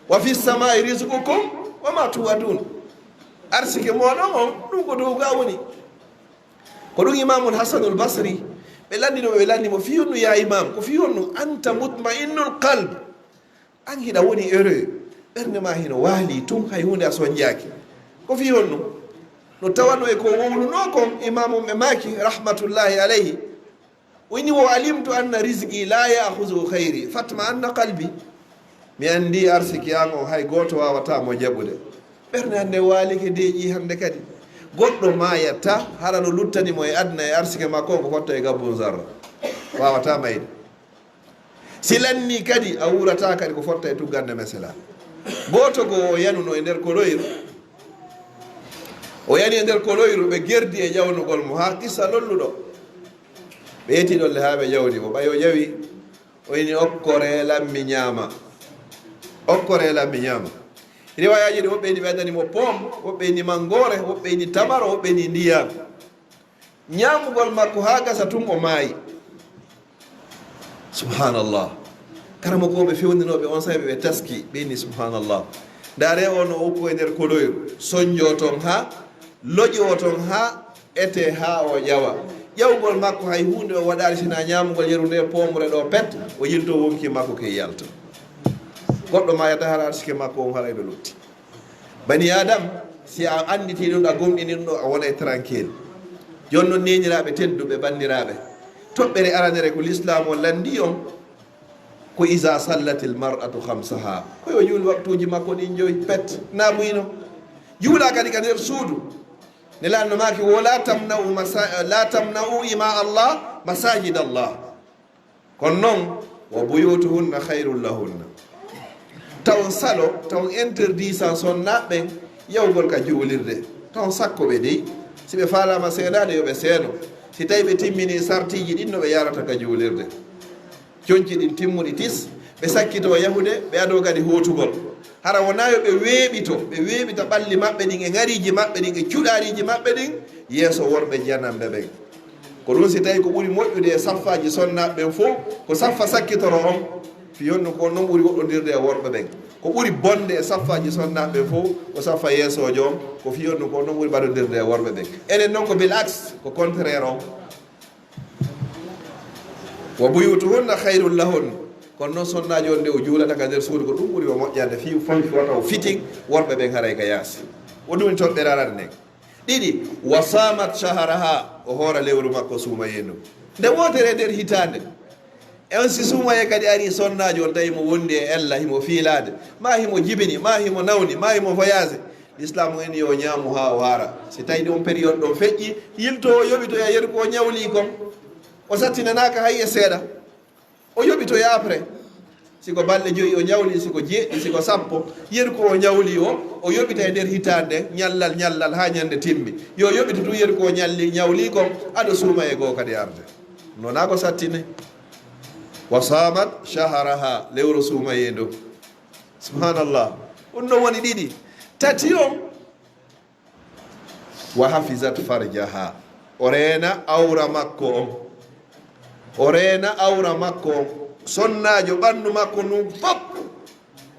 Wa fi samai rizqukum wa ma tu'adun. Arsike moɗon on, ɗum ko dow ga woni. Ko ɗum Imamul Hasanul Basri, ɓe lanndino, ɓe lanndi mo, fii honno ya Imam, ko fii honno anta mutma'innul qalb. An hiɗa woni heureux, ɓernde ma hino waali tun, hay huunde a sonjaaki. Ko fii honno? No tawano e ko wowluno kon, Imaamu ɓe maaki, rahmatullahi alayhi, o inni, "Wa alimtu anna rizqi la ya'khudhu khayri, fatma anna qalbi." Mi anndi arsiki an on, hay gooto waawata mo jaɓude. Ɓernde hannde waalike deeƴi hannde kadi. Goɗɗo maayatta, hara no luttani mo e aduna e arsike makko on ko fotta e gabbun zarra. Waawata mayde. Si lanni kadi, a wuurata kadi ko fotta e tuggande mesela. Gooto goo o yanuno e nder koloyru. O yani e nder koloyru, ɓe gerdi e ƴawnugol mo haa qissa lolluɗo. Ɓe eti ɗolle haa ɓe ƴawni mo. Ɓay o ƴawi, o ini, "Okkore lan mi ñaama. Okkore lan mi ñaama." Riwayaaji ɗi, woɓɓe ini ɓe addani mo pomme, woɓɓe ini manngoore, woɓɓe ini tamaro, woɓɓe ini ndiyam. Ñaamugol makko haa gasa tun o maayi. Subhanallah. Karamokooɓe fewndinooɓe on saa'i ɓe taski, ɓe inni, "Subhanallah. Ndaare o no ukko e nder koloyru, sonjo ton haa, loƴo ton haa, ete haa o ƴawa." Ƴawgol makko hay huunde o waɗaali sinaa ñaamugol yeru nde poomre ɗo pet, o yilto wonki makko ke yalta. Goɗɗo maayata hara arsike makko on haray ɓe lutti. Bani Adam, si a annditi ɗum, a gomɗini ɗum ɗo, a wonay tranquille. Jooni non, neeniraaɓe tedduɓe, banndiraaɓe, toɓɓere aranere ko Lislaam o lanndi on, ko iza sallatil mar'atu khamsaha, ko yo juul waktuuji makko ɗin joyi, pet, na buyino. Juula kadi ka nder suudu. Nelaaɗo maaki, "Wo la tamna'u masa-, la tamna'u ima Allah, masajid Allah." Kono non, "Wa buyutuhunna khairul lahunna." Tawon salo, tawon interdit san sonnaaɓe ɓen yawgol ka juulirde. Tawon sakko ɓe dey. Si ɓe faalaama seedaade, yo ɓe seedo. Si tawi ɓe timmini sartiiji ɗin no ɓe yarata ka juulirde. Conci ɗin timmuɗi tis, ɓe sakkitoo yahude, ɓe adoo kadi hootugol. Hara wonaa yo ɓe weeɓito, ɓe weeɓita ɓalli maɓɓe ɗin e ŋariiji maɓɓe ɗin e cuɗaariiji maɓɓe ɗin yeeso worɓe jananɓe ɓen. Ko ɗum si tawi ko ɓuri moƴƴude e saffaaji sonnaaɓe ɓen fow, ko saffa sakkitoro on, fii honno ko on non ɓuri woɗɗondirde e worɓe ɓen. Ko ɓuri bonde e saffaaji sonnaaɓe ɓen fow, ko saffa yeesoojo on, ko fii honno ko on non ɓuri ɓadondirde e worɓe ɓen. Enen non ko bil aks, ko contraire on. "Wa buyutuhunna khairul lahun." Kono non sonnaajo on nde o juulata ka nder suudu, ko ɗum ɓuri mo moƴƴande fii fanfi wata o fitin worɓe ɓen haray ka yaasi. O ɗum toɓɓere arande nden. Ɗiɗi, "Wa samat shahraha", o hoora lewru makko suumayee ndu. Nde wootere nder hitaande. E on si suumayee kadi ari sonnaajo on tawi mo wondi e ella, himo fiilaade, ma himo jibini, ma himo nawni, ma himo voyage, Lislaam en yo ñaamu haa o haara. Si tawi ɗum période ɗon feƴƴi, yilto o yoɓitoya yeru ko o ñawli kon. O sattinanaaka hay e seeɗa. O yoɓitoya après. Si ko balɗe joyi o ñawli, si ko jeeɗiɗi, si ko sappo, yeru ko o ñawli o, o yoɓita e nder hitaande, ñallal, ñallal, haa ñande timmi. Yo yoɓito tun yeru ko o ñalli, ñawli kon, ado suumayee goo kadi arde. Nona ko sattine. "Wa samat shahraha", lewru suumayee ndu. Subhanallah. Ɗum no woni ɗiɗi. Tati on, "Wa hafizat farjaha", o reena awra makko on. O reena awra makko on. Sonnaajo ɓanndu makko ndun fof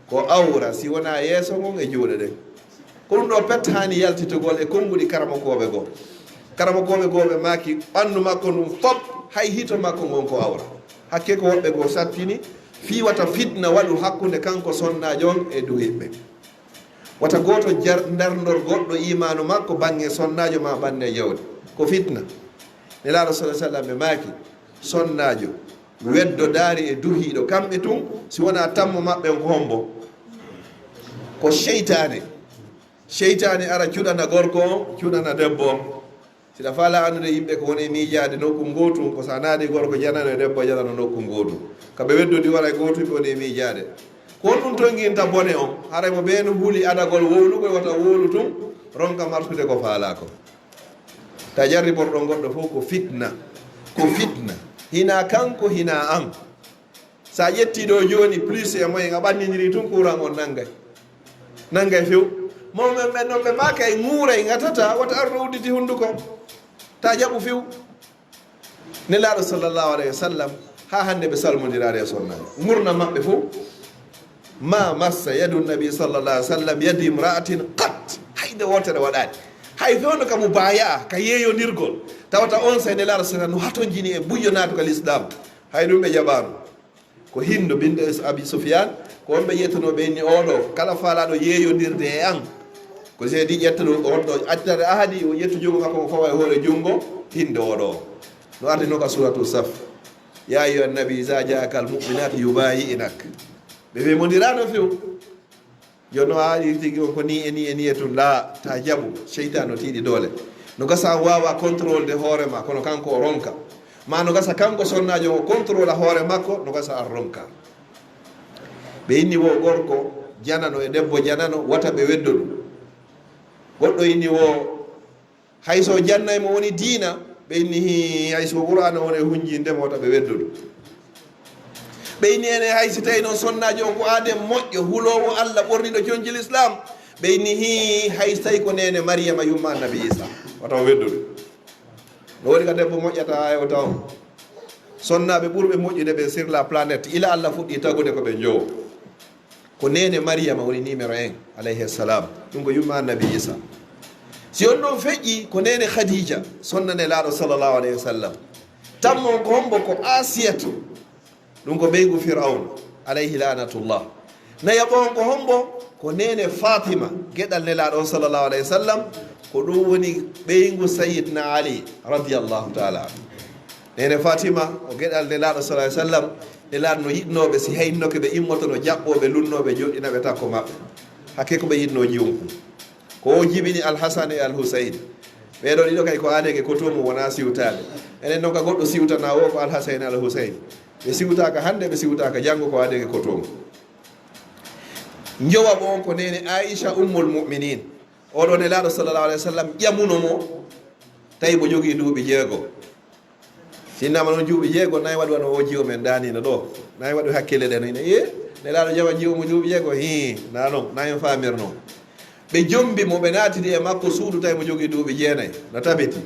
ko awra, si wonaa yeeso ngon e juuɗe ɗen. Ko ɗum ɗo pet haani yaltitugol e konnguɗi karamokooɓe goo. Karamokooɓe goo ɓe maaki ɓanndu makko ndun fof, hay hito makko ngon ko awra. Hakke ko woɓɓe goo sattini, fii wata fitna waɗu hakkunde kanko sonnaajo on e duhiiɓe. Wata gooto jar-, ndarndor goɗɗo iimaanu makko baŋŋe sonnaajo maa bannge jawdi. Ko fitna. Nelaaɗo sallallaahu alayhi wa sallam ɓe maaki, sonnaajo weddodaari e duhiiɗo, kamɓe tun, si wonaa tammo maɓɓe on ko hombo? Ko seytaane. Seytaane ara cuɗana gorko on, cuɗana debbo on. Si ɗa faalaa anndude yimɓe ko woni e miijaade nokku ngootu, ko si a naati gorko janano e debbo janano nokku ngootu. Ka ɓe weddodi wara e gootu, ɓe woni e miijaade. Ko honɗum tonnginta bone on? Haray mo ɓeen huli adagol wowlugol, wata wowlu tun, ronka martude ko faalaa ko. Ta jarriborɗon goɗɗo fof ko fitna. Ko fitna. Hinaa kanko, hinaa an. Sa ƴetti ɗo jooni, plus e moins, a ɓannindiri tun, courant on nanngay. Nanngay few. Mawɓe ɓen non ɓe maakay, ŋuuray, ŋatata, wata arɗo udditi hunnduko. Ta jaɓu few. Nelaaɗo sallallaahu alayhi wa sallam, haa hannde ɓe salmondiraali e sonnaajo. Ngurndan maɓɓe fof, ma massa yadu nabi sallallaahu alayhi wa sallam yadi imra'atin qat. Hay nde wootere waɗaani. Hay fewndo ka mubaya'a, ka yeeyondirgol. Tawata on saa'i Nelaaɗo sallallaahu alayhi wa sallam no hatonjini e buyyo naatuka Lislaam. Hay ɗum ɓe jaɓaano. Ko Hindu bint Abi Sufyan, ko on ɓe ƴettunoo ɓe inni oo ɗoo, kala faalaaɗo yeeyondirde e an, ko seedi ƴetta ɗum, on ɗoo accitade ahadi, o ƴettu junngo makko o fawa e hoore junngo Hindu oo ɗoo. No ardinoo ka suuratu Saf. Ya ayyuhan nabi, iza ja'aka al mu'minatu yubayi'nak. Ɓe wemondiraano few. Jooni no a ari tigi on ko nii e nii e nii e tun, laa, ta jaɓu, seytaane no tiiɗi doole. No gasa a waawa contrôle de hoore ma, kono kanko o ronka. Ma no gasa kanko sonnaajo o contrôle hoore makko, no gasa a ronka. Ɓe inni wo gorko janano e debbo janano, wata ɓe weddo ɗum. Goɗɗo inni wo hay so jannay mo woni diina, ɓe inni hii, hay so Qur'aana woni e hunjinde mo, wata ɓe weddo ɗum. Ɓe inni ene hay si tawi noon sonnaajo on ko aaden moƴƴo, huloowo Alla, ɓorniɗo coñci Lislaam, ɓe inni hii, hay so tawi ko neene Mariyama yumma Annabi Iisa, wata o weddo ɗum. No waɗi ka debbo moƴƴata e o taw. Sonnaaɓe ɓurɓe moƴƴude ɓe sur la planète, ila Alla fuɗɗi tagude ko ɓe njowo. Ko neene Mariyama woni numéro un, alayhi salam. Ɗum ko yumma Annabi Iisa. Si on ɗon feƴƴi, ko neene Khadija, sonna Nelaaɗo sallallahu alayhi wa sallam. Tammo on ko hombo? Ko Asiyatu. Ɗum ko ɓeyngu Firawna, alayhi laanatullah. Nayaɓo on ko hombo? Ko neene Fatima, geɗal Nelaaɗo on sallallahu alayhi wa sallam. Ko ɗum woni ɓeyngu Sayyidina Ali, radiyallahu ta'ala anhu. Neene Fatima, o geɗal Nelaaɗo sallallahu alayhi wa sallam. Nelaaɗo no yiɗnooɓe, si haynoke ɓe immoto, no jaɓɓooɓe, lunnooɓe, joɗɗinaɓe takko maɓɓe. Hakke ko ɓe yiɗnoo jiwunkun. Ko o jibini Alhasan e Alhusayn. Ɓee ɗoo ɗiɗo kay ko aadeke koto mum, wonaa siwtaade. Enen non ka goɗɗo siwtanaa, wo ko Alhasan e Alhusayn. Ɓe siwtaaka hannde, ɓe siwtaaka janngo, ko aadeke koto mum. Njowaɓo on ko neene Aisha Ummul Mu'minin. Oo ɗoo Nelaaɗo sallallahu alayhi wa sallam ƴamuno mo, tawi mo jogii duuɓi jeego. Si innama noon duuɓi jeego, nayi waɗi wano o jiwo men daaniino ɗoo. Nayi waɗi hakkille ɗen, ina, ee, Nelaaɗo jama jiwo mo duuɓi jeego, hii, na noon, na en faamirnoo. Ɓe jombi mo, ɓe naatidi e makko suudu, tawi mo jogii duuɓi jeenayi, no tabiti.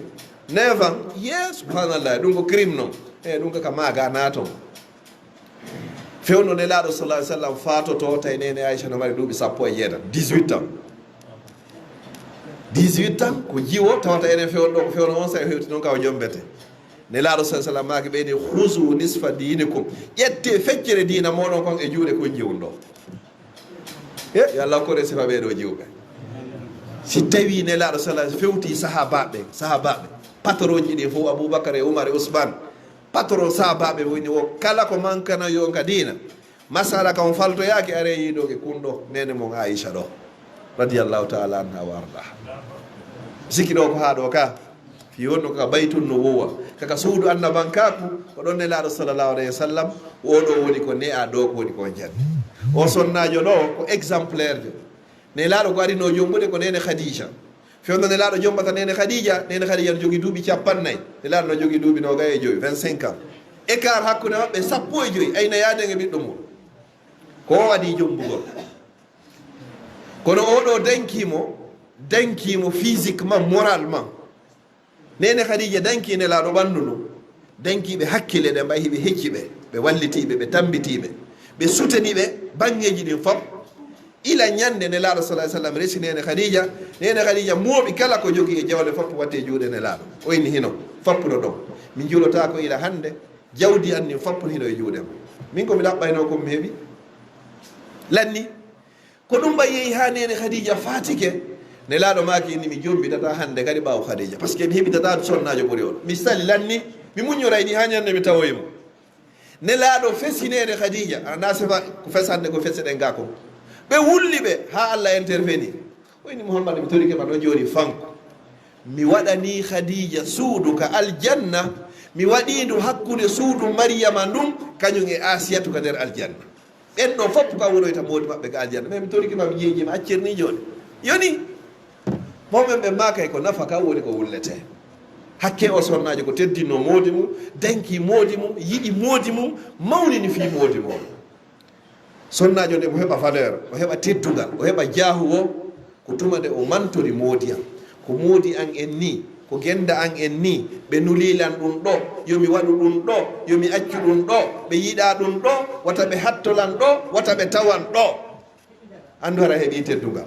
Neuf ans, yee, subhanallah, ɗum ko crime noon. E ɗum ko ka maaga naaton. Fewndo Nelaaɗo sallallahu alayhi wa sallam faatoto, tawi neene Aisha no mari duuɓi sappo e jeetati, dix-huit ans. Dix-huit ans, ko jiwo, tawata enen fewndo ɗo, ko fewndo on, sa hewti noon ka o jombete. Nelaaɗo sallallahu alayhi wa sallam maaki ɓe ni, "Khuzu nisfa dinikum." Ƴette feccere diina moɗon kon e juuɗe kunji won ɗo. E, yo Allah hokkore sifa ɓee ɗo jiwɓe. Si tawi Nelaaɗo sallallahu alayhi wa sallam fewti sahaabaaɓe, sahaabaaɓe, patronji ɗi fof, Abubakar e Umar e Usman, patron sahaabaaɓe woni o kala ko mankana yo ka diina. Masala kan faltoyaaki, are yiidoke kunɗo neene mon Aisha ɗo, radiyallahu ta'ala anha wa ardaha. Sikki ɗo ko haa ɗo ka, fi wonno ka baytun nubuwa, kaka suudu annabankaaku, ko ɗon Nelaaɗo sallallahu alayhi wa sallam, o ɗo woni ko ne'a ɗo ko woni ko jannde. O sonnaajo ɗo ko exemplaire jo. Nelaaɗo ko adino jombude ko neene Khadija. Fewndo Nelaaɗo jombata neene Khadija, neene Khadija no jogii duuɓi cappannayi, Nelaaɗo no jogii duuɓi noogay e jowi, vingt-cinq ans. Écart hakkunde maɓɓe sappo e jowi, ayna yaaden e ɓiɗɗo mum. Ko o adii jombugol. Kono o ɗo dankii mo, dankii mo physiquement, moralement. Neene Khadija dankii Nelaaɗo ɓanndu ndun. Dankii ɓe hakkille ɗen, ɓay hiɓe hecci ɓe, ɓe wallitii ɓe, ɓe tambitii ɓe, ɓe sutanii ɓe baŋŋeeji ɗin fof. Ila ñannde Nelaaɗo sallallahu alayhi wa sallam resi neene Khadija, neene Khadija mooɓi kala ko jogii e jawle fof watti e juuɗe Nelaaɗo. O inni hino fappuɗo ɗon. Mi juulotaako ila hannde, Jawdi an ndin fof hino e juuɗe ma. Min ko mi laɓɓaynoo kon mi heɓi. Lanni. Ko ɗum mba yehi haa neene Khadija faatike. Nelaaɗo maaki inni mi jombitata hannde kadi ɓaawo Khadija. Parce que mi heɓitata sonnaajo ɓuri on. Mi sali lanni, mi muññoray ni haa ñande mi tawoyi mo. Nelaaɗo fesi neene Khadija. Ana sifa ko fesande ko fesiɗen ga kon. Ɓe wulli ɓe haa Allah intervenir. O inni Muhammad, mi torike ma ɗon jooni fanko. Mi waɗani Khadija suudu ka aljanna. Mi waɗi ndu hakkunde suudu Maryama ndun, kañum e Asiyatu ka nder aljanna. Ɓen ɗo fof ka wuroyta moodi maɓɓe ka aljanna. Mais mi torike ma, mi jeeji ma, accir ni jooni. Yoni. Mawɓe ɓe maakay ko nafa ka woni ko wullete. Hakke o sonnaajo ko teddinno moodi mum, danki moodi mum, yiɗi moodi mum, mawnini fii moodi mum. Sonnaajo nde mo heɓa valeur, o heɓa teddungal, o heɓa jaahu o, ko tuma nde o mantori moodi an. Ko moodi an en ni, ko gennda an en ni, ɓe nulii lan ɗum ɗo, yo mi waɗu ɗum ɗo, yo mi accu ɗum ɗo, ɓe yiɗa ɗum ɗo, wata ɓe hatto lan ɗo, wata ɓe tawan ɗo. Anndu hara heɓi teddungal.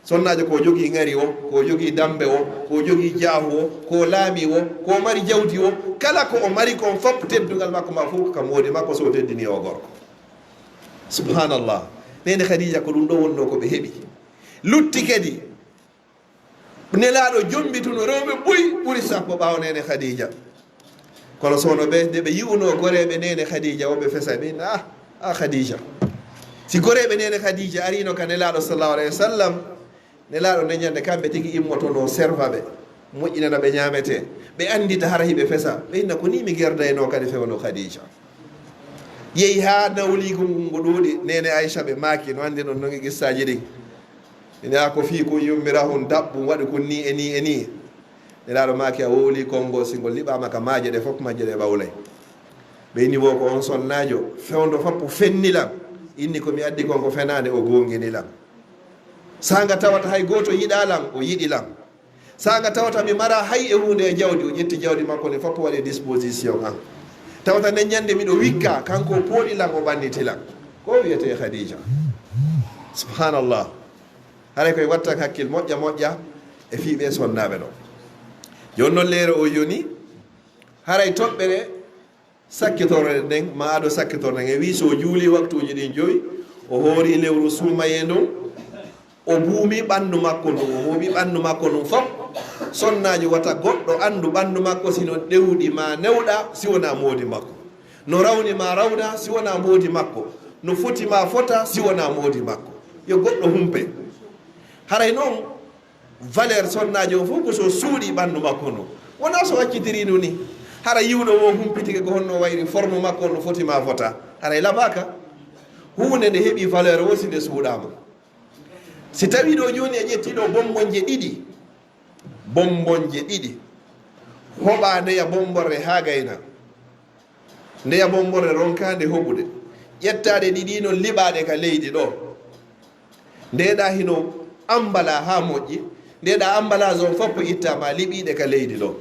Sonnaajo ko jogii ŋari o, ko jogii dambe o, ko jogii jaahu o, ko laami o, ko mari jawdi o, kala ko o mari kon fof teddungal makko ma fof ka moodi makko so o teddini o gorko. Subhanallah. Neene Khadija ko ɗum ɗo wonno ko ɓe heɓi. Lutti kadi. Nelaaɗo jombituno rewɓe buy ɓuri sappo ɓaawo neene Khadija. Kono soono ɓe, nde ɓe yi'uno goreeɓe neene Khadija, o ɓe fesa ɓe, ah, ah, Khadija. Si goreeɓe neene Khadija arino ka Nelaaɗo sallallahu alayhi wa sallam, Nelaaɗo nde ñande kamɓe tigi immotono serva ɓe, moƴƴinana ɓe ñaamete, ɓe anndita hara hiɓe fesa, ɓe inna ko ni mi gerdayno kadi fewno Khadija. Yehi haa nawliigu ngu ɗuuɗi, neene Aisha ɓe maaki, no anndi non nongi qissaaji ɗin. Ina ko fii kun yummirahun daɓɓum waɗi kun ni e ni e ni. Nelaaɗo maaki a wowli konngol si ngol liɓaama ka maaje ɗe fof majje ɗe ɓawlay. Ɓe inni wo ko on sonnaajo fewndo fof fenni lan. Inni ko mi addi kon ko fenaande o goongini lan. Saanga tawata hay gooto yiɗaa lan, o yiɗi lan. Saanga tawata mi mara hay e huunde e jawdi, o ƴetti jawdi makko ne fof waɗi disposition an. Tawata nden ñande miɗo wikka, kanko o pooɗi lan, o ɓanniti lan. Ko wiyetee Khadija? Subhanallah. Haray koye wattan hakkil moƴƴa moƴƴa e fii ɓe sonnaaɓe ɗo. Jooni non leere o yoni, haray toɓɓere sakkitorde nden, ma ado sakkitorde nden, e wii so o juuli waktuuji ɗin joyi, o hoori lewru suumayee ndun, o buumi ɓanndu makko ndun, o buumi ɓanndu makko ndun fof. Sonnaajo wata goɗɗo anndu ɓanndu makko si no ɗewɗi ma newɗa, si wonaa moodi makko. No rawni ma rawna, si wonaa moodi makko. No foti ma fota, si wonaa moodi makko. Yo goɗɗo humpe. Haray non, valeur sonnaajo on fof ko so suuɗi ɓanndu makko ndun. Wonaa so accitiri ndun ni. Hara yi'uɗo o humpitike ko honno wayri forme makko on no foti ma fota. Haray labaaka. Huunde nde heɓi valeur o si nde suuɗaama. Si tawii ɗo jooni a ƴetti ɗo bombonje ɗiɗi, bombonje ɗiɗi, hoɓa ndeya bomborre haa gayna. Ndeya bomborre ronkaande hoɓude. Ƴettaade ɗiɗi non liɓaaɗe ka leydi ɗo. Ndeeɗa hino ambala haa moƴƴi. Ndeeɗa ambala zone fof ittaama liɓiiɗe ka leydi ɗo.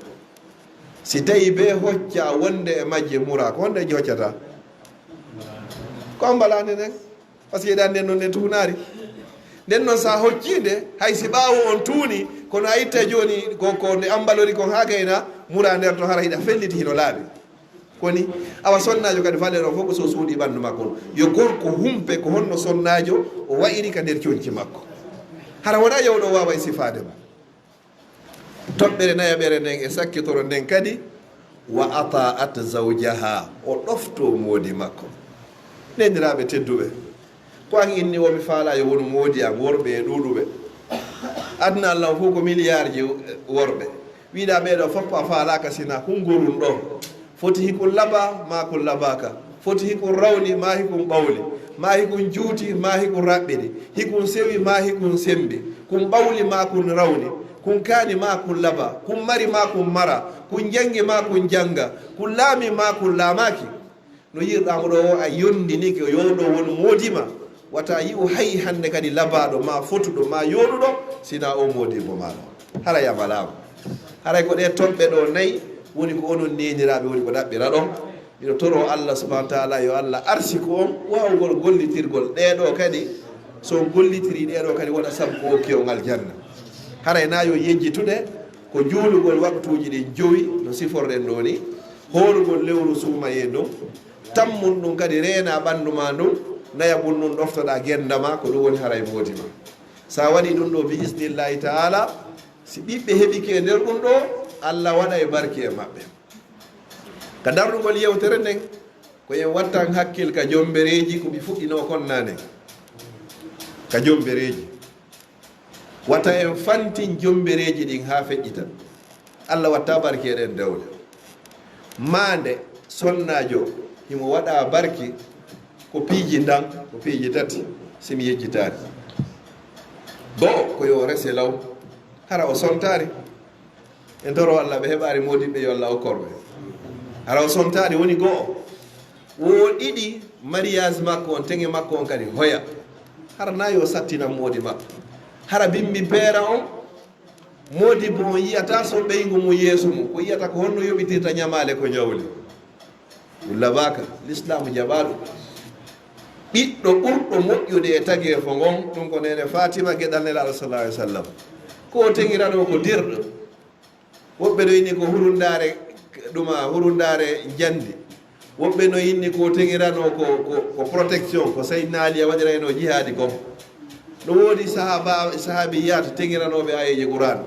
Si tawi bee hocca wonde e majje mura, ko honɗe hoccata? Ko ambalaande nden. Parce que eɗen anndi non nden tuunaari. Nden non sa hoccii nde, hay si ɓaawo on tuuni, kono a itta jooni ko, ko nde ambalori kon haa gayna, mura nder to hara hiɗa felliti hino laaɓi. Koni, awa sonnaajo kadi valeur o fof ko so suuɗi ɓanndu makko on. Yo gorko humpe ko honno sonnaajo o wa'iri ka nder conci makko. Hara wonaa yawɗo waawa e sifaade mo. Toɓɓere nayaɓere nden e sakkitoro nden kadi, wa ata'at zawjaha, o ɗofto moodi makko. Neeniraaɓe tedduɓe, ko an inni o mi faala yo wonu moodi an worɓe e ɗuuɗuɓe. Aduna Allah fof ko milliardji worɓe. Wiɗa ɓeeɗo fof a faalaaka sina kun gorun ɗo. Foti hikun laba, maa kun labaaka. Foti hikun rawni, maa hikun ɓawli. Maa hikun juuti, maa hikun raɓɓiɗi. Hikun sewi, maa hikun sembi. Kun ɓawli, maa kun rawni. Kun kaani, maa kun laba. Kun mari, maa kun mara. Kun jangi, maa kun janga. Kun laami, maa kun laamaaki. No yi'irɗaa mo ɗo o, a yondinike yo ɗo won moodi ma. Wata yi'u hay hannde kadi labaaɗo ma, fotuɗo ma, yooɗuɗo, sina o moodibbo ma ɗo. Haray a malaama. Haray ko ɗee toɓɓe ɗo nayi woni ko onon neeniraaɓe woni ko ɗaɓɓira ɗon. Miɗo toroo Allah subhanahu wa taala yo Allah arsiku on waawugol gollitirgol ɗee ɗo kadi. So on gollitirii ɗee ɗo kadi wona sabu ko okki on aljanna. Haray na yo yejjitude ko juulugol waktuuji ɗin jowi no siforɗen ɗo ni. Hoorugol lewru suumayee ndun, tammun ɗun kadi reena ɓanndu maa ndun, nayabun ɗun ɗoftoɗaa gennda maa, ko ɗun woni haray moodi maa. Si a waɗii ɗun ɗoo bi isnillahi taala, si ɓiɓɓe heɓike e nder ɗun ɗoo, Alla waɗay barki e maɓɓe. Ka darnugol yewtere nden, ko en wattan hakkil ka jombereeji ko mi fuɗɗinoo kon naane. Ka jombereeji. Wata en fantin jombereeji ɗin haa feƴƴita. Alla watta barki e ɗen dewle. Maande sonnaajo himo waɗa barki ko piiji ndan, ko piiji tati, si mi yejjitaani. Go'o ko yo rese law, hara o sontaari. En toro Alla ɓe heɓaari moodiɓɓe yo Alla okkor ɓe. Hara o sontaari woni go'o. Wo ɗiɗi mariage makko on, teŋe makko on kadi hoya. Hara na yo sattinan moodi makko. Hara bimbi peera on, moodi bo on yiyata so ɓeyngu mum yeeso mum. Ko yiyata ko honno yoɓitirta ñamaale ko jawle. Ulla baka, Lislaamu jaɓaaɗo. Ɓiɗɗo ɓurɗo moƴƴude e tageefo ngon, ɗum ko neene Fatima geɗal Nelaaɗo sallallahu alaihi wasallam. Ko o teŋiranoo ko dirɗo. Woɓɓe no inni ko hurundaare ɗuma, hurundaare njandi. Woɓɓe no inni ko teŋiranoo ko, ko, ko protection, ko Sayyidina Ali a waɗiraynoo jihaadi kon. No woodi sahaba, sahaabiyyaat teŋiranooɓe aayeeje Qur'aan.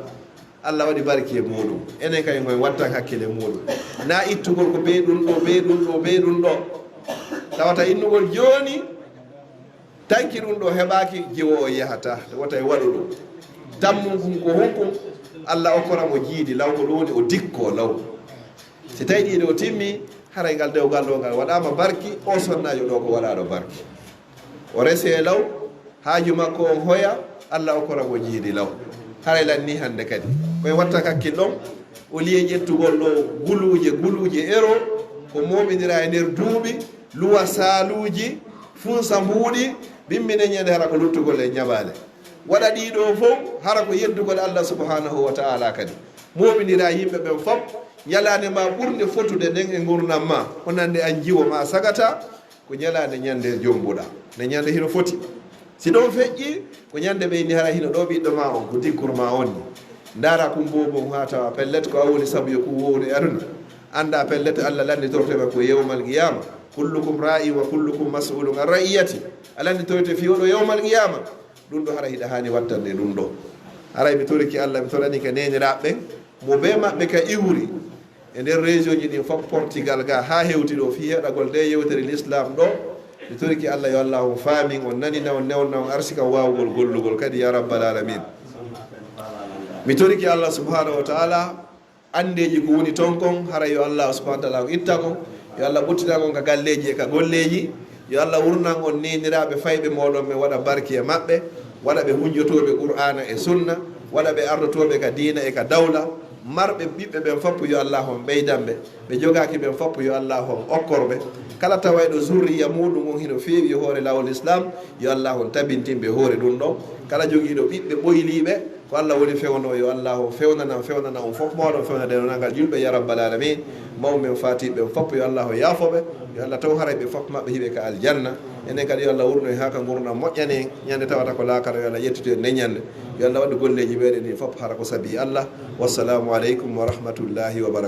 Alla waɗi barki e muuɗum. Enen kay ngoy wattan hakkile muuɗum. Na ittugol ko bee ɗum ɗo, bee ɗum ɗo, bee ɗum ɗo. Tawata innugol jooni, tanki ɗum ɗo heɓaaki, jiwo o yahata. Wata e waɗu ɗum. Tammun kun ko hunkun, Alla okkora mo jiidi law, ko ɗum woni o dikko law. Si tawi ɗiɗo o timmi, haray ngal dewgal ɗo ngal waɗaama barki, o sonnaajo ɗo ko waɗaaɗo barki. O resee law, haaju makko on hoya, Alla okkora mo jiidi law. Haray lanni hannde kadi. Koye watta kakkil ɗon, o liye ƴettugol ɗo guluuje, guluuje ero, ko mooɓindira e nder duuɓi, luwa saaluuji, funsa mbuuɗi, bimmine ñande hara ko luttugol e ñabaale. Waɗa ɗii ɗoo fow, hara ko yeddugol Alla subhanahu wa ta'ala kadi. Mooɓindira yimɓe ɓen fop, ñalaande ma ɓurnde fotude nden e ngurndan ma, ko nande an jiwo ma sagata, ko ñalaande ñande jombuɗa, nde ñande hino foti. Si ɗon feƴƴi, ko ñande ɓeyndi hara hino ɗo ɓiɗɗo ma on, ko dikkur ma on ni. Ndaara kun boobon haa tawa pellet ko an woni sabu yo kun wowlu e aduna. Annda pellet Alla landitorte ma ko yawmal qiyama. Kullukum ra'i wa kullukum mas'ulun an ra'iyati. A landitoyte fii oɗo yawmal qiyama. Ɗum ɗo hara hiɗa haani wattande ɗum ɗo. Haray mi torike Alla, mi torani ka neeniraaɓe ɓen, mo bee maɓɓe ka iwri e nder région ji ɗin fof, Portugal ga haa hewti ɗo fii heɗagol nde yewtere l'islam ɗo. Mi torike Alla yo Alla on faamin, on nanina, on newna, on arsika waawugol gollugol kadi ya rabbal alamin. Mi torike Alla subhanahu wa ta'ala, anndeeji ko woni ton kon, hara yo Alla subhanahu wa ta'ala on itta kon, yo Alla ɓuttinan on ka galleeji e ka golleeji, yo Alla wurnan on neeniraaɓe fayɓe mooɗon ɓe, waɗa barki e maɓɓe, waɗa ɓe hunjotooɓe Qur'aana e Sunna, waɗa ɓe ardotooɓe ka diina e ka dawla, marɓe ɓiɓɓe ɓen fop yo Alla on ɓeydan ɓe, ɓe jogaaki ɓen fop yo Alla on okkor ɓe, kala tawayɗo zurriya muuɗum on hino feewi e hoore laawol Islam, yo Alla on tabintin ɓe e hoore ɗum ɗon, kala jogiiɗo ɓiɓɓe ɓoyliiɓe, Ko Alla woni fewndo, yo Alla on fewnana, fewnana on fof, mawɗo fewnana dental ngal julɓe, ya rabbal alamin. Mawɓe men faatiiɓe ɓen fof, yo Alla on yaafo ɓe, yo Alla taw haray ɓe fof maɓɓe hiɓe ka aljanna. Enen kadi yo Alla wurno en haa ka ngurndan moƴƴani en, ñande tawata ko laakara, yo Alla ƴettitu en nden ñande. Yo Alla waɗu golleeji meɗen ɗin fof hara ko sabi Alla. Wassalamu aleykum wa rahmatullahi wa barakatuh.